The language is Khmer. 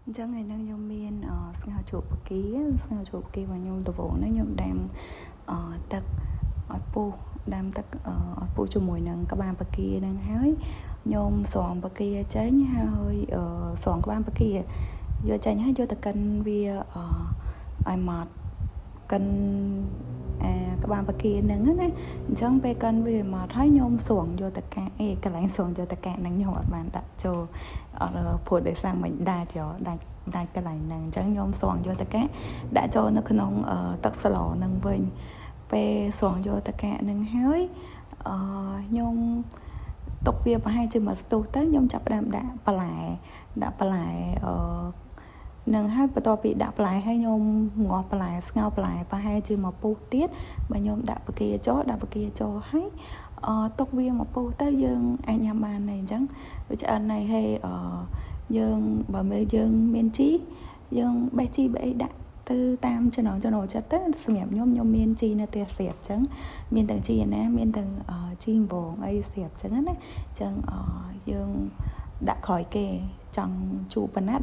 អញ្ចឹងថ្ងៃហ្នឹងខ្ញុំមានស្ងោរជ្រក់បង្គាស្ងោរជ្រក់បង្គារបស់ខ្ញុំដំបូងហ្នឹងខ្ញុំដាំទឹកឲ្យពុះដាំទឹកឲ្យពុះជាមួយនឹងក្បាលបង្គាហ្នឹងហើយខ្ញុំស្រង់បង្គាចេញហើយស្រង់ក្បាលបង្គាយកចេញហើយយកទៅកិនវាឲ្យម៉ត់កិនអាក្បាលបង្គាហ្នឹងណាអញ្ចឹងពេលកិនវាម៉ត់ហើយខ្ញុំស្រង់យកតកាអេកន្លែងស្រង់យកតកាហ្នឹងខ្ញុំអត់បានដាក់ចូលអត់ព្រោះដោយសារមិនដាច់យកដាច់ដាច់កន្លែងហ្នឹងអញ្ចឹងខ្ញុំស្រង់យកតកាដាក់ចូលនៅក្នុងទឹកស្លហ្នឹងវិញពេលស្រង់យកតកាហ្នឹងហើយអឺខ្ញុំទុកវាប្រហែលជាមួយស្ទុះទៅខ្ញុំចាប់ផ្ដើមដាក់បន្លែដាក់បន្លែអឺនឹងហើយបន្ទាប់ពីដាក់បន្លែហើយខ្ញុំងាស់បន្លែស្ងោរបន្លែប្រហែលជាមួយពុះទៀតបើខ្ញុំដាក់បង្គាចូលដាក់បង្គាចូលហើយអឺទុកវាមកពុះទៅយើងអាចញ៉ាំបានហើយអញ្ចឹងវាឆ្អិនហើយហើយអឺយើងបើមើលយើងមានជីយើងបេះជីបេះអីដាក់ទៅតាមចំណងចំណូលចិត្តទៅសម្រាប់ខ្ញុំខ្ញុំមានជីនៅផ្ទះស្រាប់អញ្ចឹងមានទាំងជីណាមានទាំងជីអង្វងអីស្រាប់អញ្ចឹងណាអញ្ចឹងយើងដាក់ក្រោយគេចង់ជូរប៉ុណ្ណា។